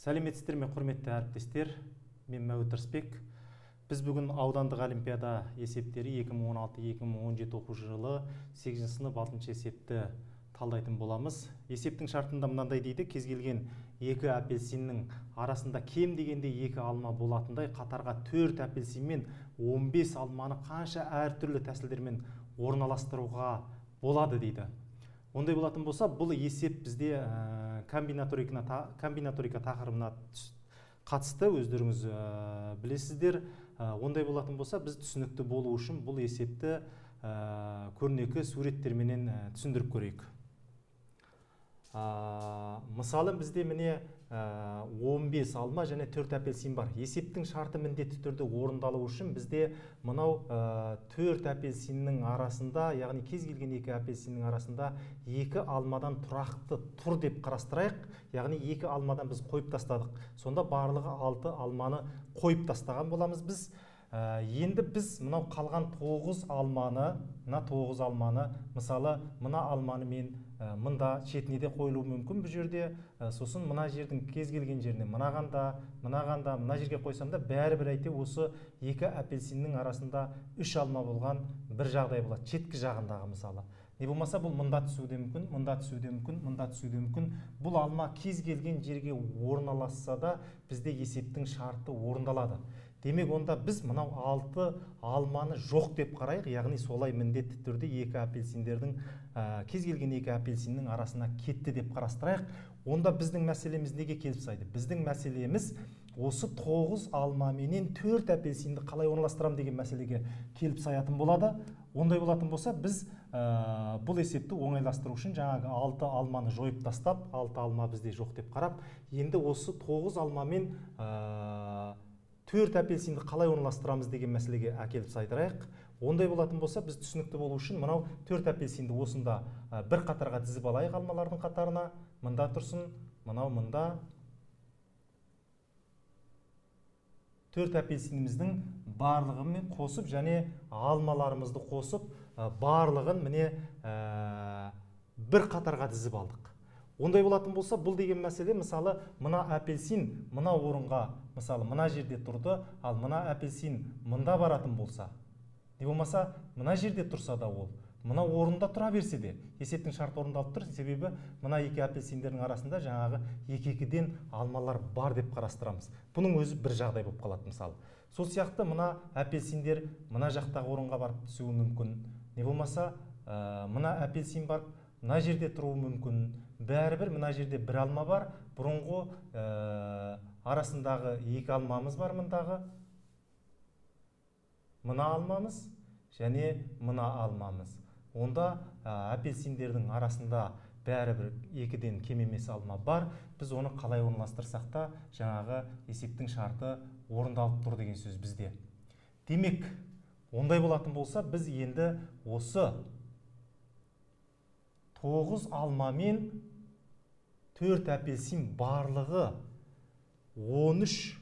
Сәлеметсіздер ме, құрметті әріптестер? Мен Мәуіт Рысбек. Біз бүгін аудандық олимпиада есептері 2016-2017 оқу жылы 8 сынып 6 есепті талдайтын боламыз. Есептің шартында мынандай дейді: кез келген екі апельсиннің арасында кем дегенде екі алма болатындай қатарға 4 апельсин мен 15 алманы қанша әртүрлі тәсілдермен орналастыруға болады дейді. Ондай болатын болса, бұл есеп бізде комбинаторика тақырыбына қатысты, өздеріңіз білесіздер. Ондай болатын болса, біз түсінікті болу үшін бұл есепті көрнекі суреттерменен түсіндіріп көрейік. Мысалы, бізде міне 15 алма және 4 апельсин бар. Есептің шарты міндетті түрде орындалу үшін бізде мынау 4 апельсиннің арасында, яғни кез келген екі апельсиннің арасында екі алмадан тұрақты тұр деп қарастырайық. Яғни екі алмадан біз қойып тастадық. Сонда барлығы 6 алманы қойып тастаған боламыз біз. Енді біз мынау қалған 9 алманы, мына 9 алманы, мысалы, мына алманы мен мында шетіне де қойылуы мүмкін бұл жерде, сосын мына жердің кез келген жеріне, мынаған да, мынаған да, мына жерге қойсам да, бәрібір әйтеу осы екі апельсиннің арасында 3 алма болған бір жағдай болады, шеткі жағындағы мысалы. Не болмаса бұл мында түсуі де мүмкін, мында түсуі де мүмкін, мында түсуі де мүмкін. Бұл алма кез келген жерге орналасса да, бізде есептің шарты орындалады. Демек, онда біз мынау 6 алманы жоқ деп қарайық, яғни солай міндетті түрде екі апельсиндердің, кез келген екі апельсиннің арасына кетті деп қарастырайық. Онда біздің мәселеміз неге келіп сайды? Біздің мәселеміз осы 9 алма менен 4 апельсинді қалай орналастырамын деген мәселеге келіп саятын болады. Ондай болатын болса, біз бұл есепті оңайластыру үшін жаңағы 6 алманы жойып тастап, 6 алма бізде жоқ деп қарап, енді осы 9 алма мен 4 апельсинді қалай орналастырамыз деген мәселеге әкеліп сайдырайық. Ондай болатын болса, біз түсінікті болу үшін мынау 4 апельсинді осында бір қатарға тізіп алайық, алмалардың қатарына. Мында тұрсын, мынау мында. 4 апельсиніміздің барлығымен қосып және алмаларымызды қосып, барлығын міне бір қатарға тізіп алдық. Ондай болатын болса, бұл деген мәселе, мысалы, мына апельсин мына орынға, мысалы, мына жерде тұрды, ал мына апельсин мында баратын болса, не болмаса мына жерде тұрса да, ол мына орында тұра берсе де, есептің шарты орындалып тұр, себебі мына екі апельсиндердің арасында жаңағы екі-екіден алмалар бар деп қарастырамыз. Бұның өзі бір жағдай болып қалады, мысалы. Сол сияқты мына апельсиндер мына жақтағы орынға барып түсуі мүмкін, не болмаса мына апельсин барып мына жерде тұруы мүмкін. Бәрібір мына жерде бір алма бар, бұрынғы арасындағы екі алмамыз бар, мындағы мына алмамыз және мына алмамыз. Онда апельсиндердің арасында бәрібір екіден кем емес алма бар. Біз оны қалай орналастырсақ та, жаңағы есептің шарты орындалып тұр деген сөз бізде. Демек, ондай болатын болса, біз енді осы 9 алма мен 4 апельсин барлығы 13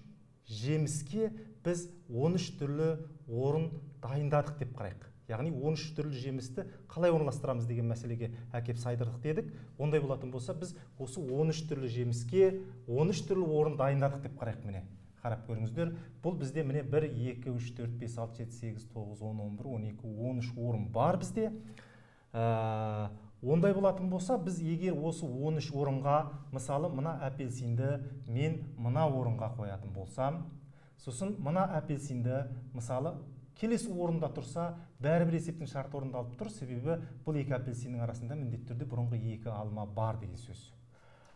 жеміске біз 13 түрлі орын дайындадық деп қарайық. Яғни 13 түрлі жемісті қалай орналастырамыз деген мәселеге әкеп сайдырдық дедік. Ондай болатын болса, біз осы 13 түрлі жеміске 13 түрлі орын дайындадық деп қарайық. Міне, қарап көріңіздер. Бұл бізде міне 1, 2, 3, 4, 5, 6, 7, 8, 9, 10, 11, 12, 13 орын бар бізде. Ондай болатын болса, біз егер осы 13 орынға, мысалы, мына апельсинді мен мына орынға қоятын болсам, сосын мына апельсинді, мысалы, келесі орында тұрса, бәрібір есептің шарты орындалып тұр, себебі бұл екі апельсиннің арасында міндетті түрде бұрынғы екі алма бар деген сөз.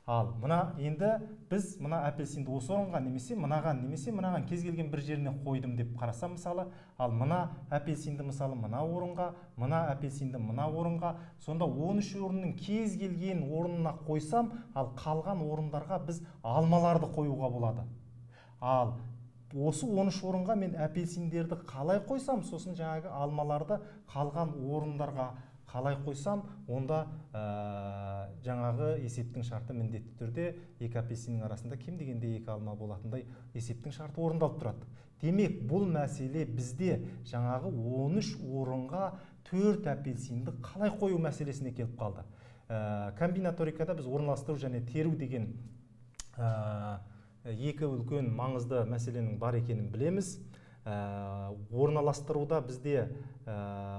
Ал мына енді біз мына апельсинді осы орынға немесе мынаған, немесе мынаған кез келген бір жеріне қойдым деп қарасам, мысалы, ал мына апельсинді, мысалы, мына орынға, мына апельсинді мына орынға, сонда 13 орынның кез келген орнына қойсам, ал қалған орындарға біз алмаларды қоюға болады. Ал осы 13 орынға мен апельсиндерді қалай қойсам, сосын жаңағы алмаларды қалған орындарға қалай қойсам, онда жаңағы есептің шарты міндетті түрде екі апельсиннің арасында кем дегенде екі алма болатындай есептің шарты орындалып тұрады. Демек, бұл мәселе бізде жаңағы 13 орынға 4 апельсинді қалай қою мәселесіне келіп қалды. Комбинаторикада біз орналастыру және теру деген екі үлкен маңызды мәселенің бар екенін білеміз. Орналастыруда бізде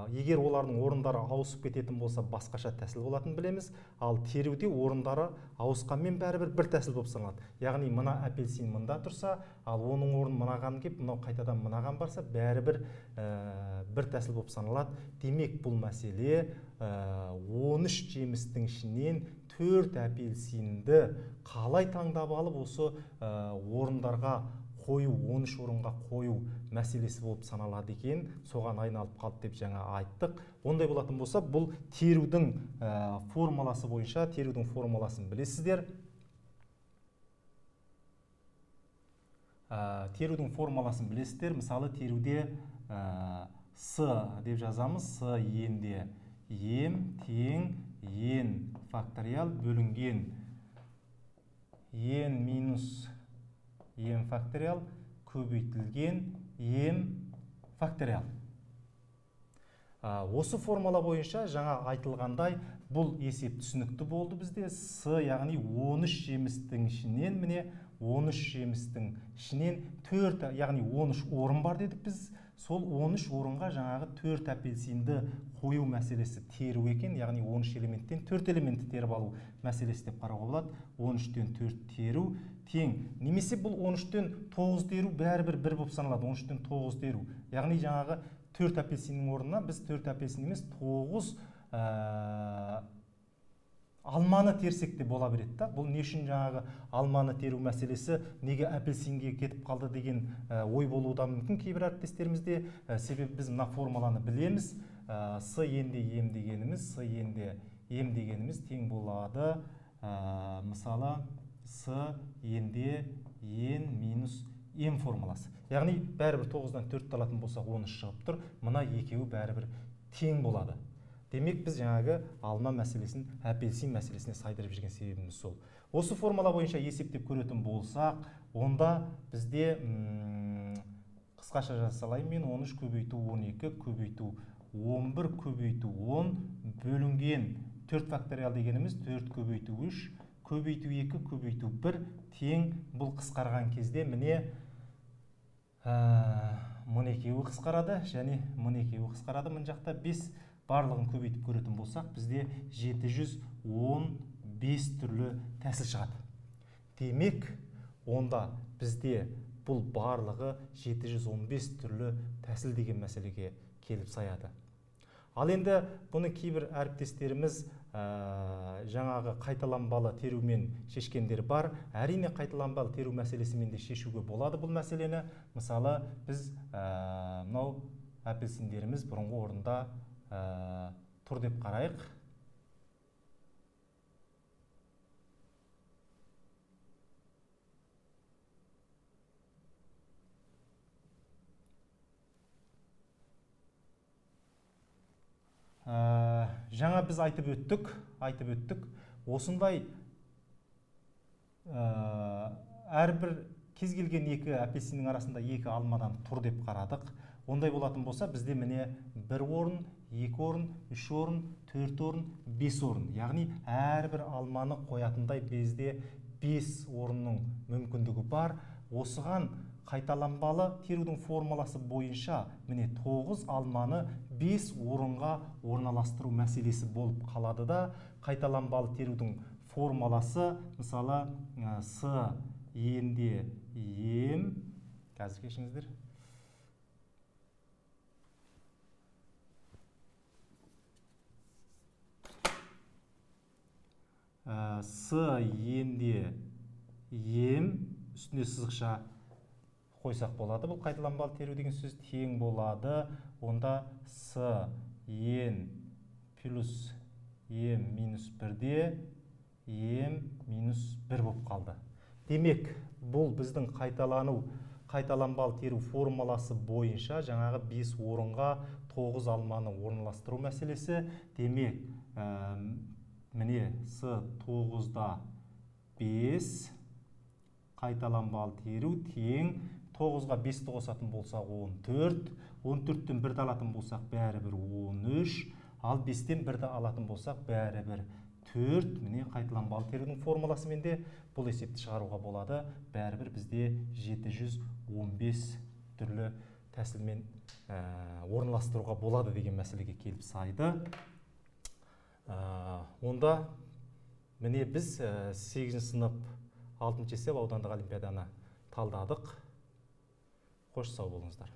егер олардың орындары ауысып кететін болса, басқаша тәсіл болатынын білеміз. Ал теруде орындары ауысқанмен бәрібір бір тәсіл болып саналады. Яғни мына апельсин мында тұрса, ал оның орнын мынаған кеп, мынау қайтадан мынаған барса, бәрібір бір тәсіл болып саналады. Демек, бұл мәселе 13 жемістің ішінен 4 апельсинді қалай таңдап алып осы орындарға қою, 13 орынға қою мәселесі болып саналады екен, соған айналып қалды деп жаңа айттық. Ондай болатын болса, бұл терудің формуласы бойынша, терудің формуласын білесіздер. Терудің формуласын білесіздер. Мысалы, теруде С деп жазамыз. С енде М тең Н факториал бөлінген Н минус М факториал көбейтілген М факториал. Осы формула бойынша жаңа айтылғандай бұл есеп түсінікті болды бізде. С, яғни 13 жемістің ішінен, міне 13 жемістің ішінен 4, яғни 13 орын бар дедік біз. Сол 13 орынға жаңағы 4 апельсинді қою мәселесі теру екен, яғни 13 элементтен 4 элементті теріп алу мәселесі деп қарауға болады. 13-тен 4 теру тең, немесе бұл 13-тен 9 теру бәрібір бір болып саналады. 13-тен 9 теру, яғни жаңағы 4 апельсиннің орнына біз 4 апельсин емес 9 алманы терсек те бола береді да. Бұл не үшін жаңағы алманы теру мәселесі неге апельсинге кетіп қалды деген ой болуы да мүмкін кейбір әріптестерімізде. Себебі біз мына формуланы білеміз. С енде М дегеніміз, С енде М дегеніміз тең болады. Мысалы, С енде Н минус М формуласы. Яғни бәрібір 9-дан 4-ті алатын болсақ 13 шығып тұр. Мына екеуі бәрібір тең болады. Демек, біз жаңағы алма мәселесін апельсин мәселесіне сайдырып жүрген себебіміз сол. Осы формула бойынша есептеп көретін болсақ, онда бізде қысқаша жаза салайын мен 13 көбейту 12 көбейту 11 көбейту 10 бөлінген 4 факториал дегеніміз 4 көбейту 3 көбейту 2 көбейту 1 тең. Бұл қысқарған кезде міне мына екеуі қысқарады және мына екеуі қысқарады. Мына жақта 5, барлығын көбейтіп көретін болсақ, бізде 715 түрлі тәсіл шығады. Демек, онда бізде бұл барлығы 715 түрлі тәсіл деген мәселеге келіп саяды. Ал енді бұны кейбір әріптестеріміз жаңағы қайталанбалы терумен шешкендер бар. Әрине, қайталанбалы теру мәселесімен де шешуге болады бұл мәселені. Мысалы, біз мынау апельсиндеріміз бұрынғы орында тұр деп қарайық. Жаңа біз айтып өттік. Осындай әрбір кез келген екі апельсиннің арасында екі алмадан тұр деп қарадық. Ондай болатын болса, бізде міне 1 орын, 2 орын, 3 орын, 4 орын, 5 орын. Яғни әрбір алманы қоятындай бізде 5 орынның мүмкіндігі бар. Осыған қайталанбалы терудің формуласы бойынша міне 9 алманы 5 орынға орналастыру мәселесі болып қалады да, қайталанбалы терудің формуласы, мысалы, С енде М, қазір кешіріңіздер. С енде М үстіне сызықша қойсақ болады. Бұл қайталанбалы теру деген сөз тең болады. Онда С Н плюс М минус 1-де М минус 1 болып қалды. Демек, бұл біздің қайталанбалы теру формуласы бойынша жаңағы 5 орынға 9 алманы орналастыру мәселесі. Демек, міне С 9-да 5 қайталанбалы теру тең 9-ға 5-ті қосатын болсақ 14, 14-тен 1-ді алатын болсақ бәрібір 13, ал 5-тен 1-ді алатын болсақ бәрібір 4. Міне, қайталанбалы терудің формуласымен де бұл есепті шығаруға болады. Бәрібір бізде 715 түрлі тәсілмен орналастыруға болады деген мәселеге келіп сайды. Онда міне, біз 8 сынып 6 есеп аудандық олимпиаданы талдадық. Қош, сау болыңыздар.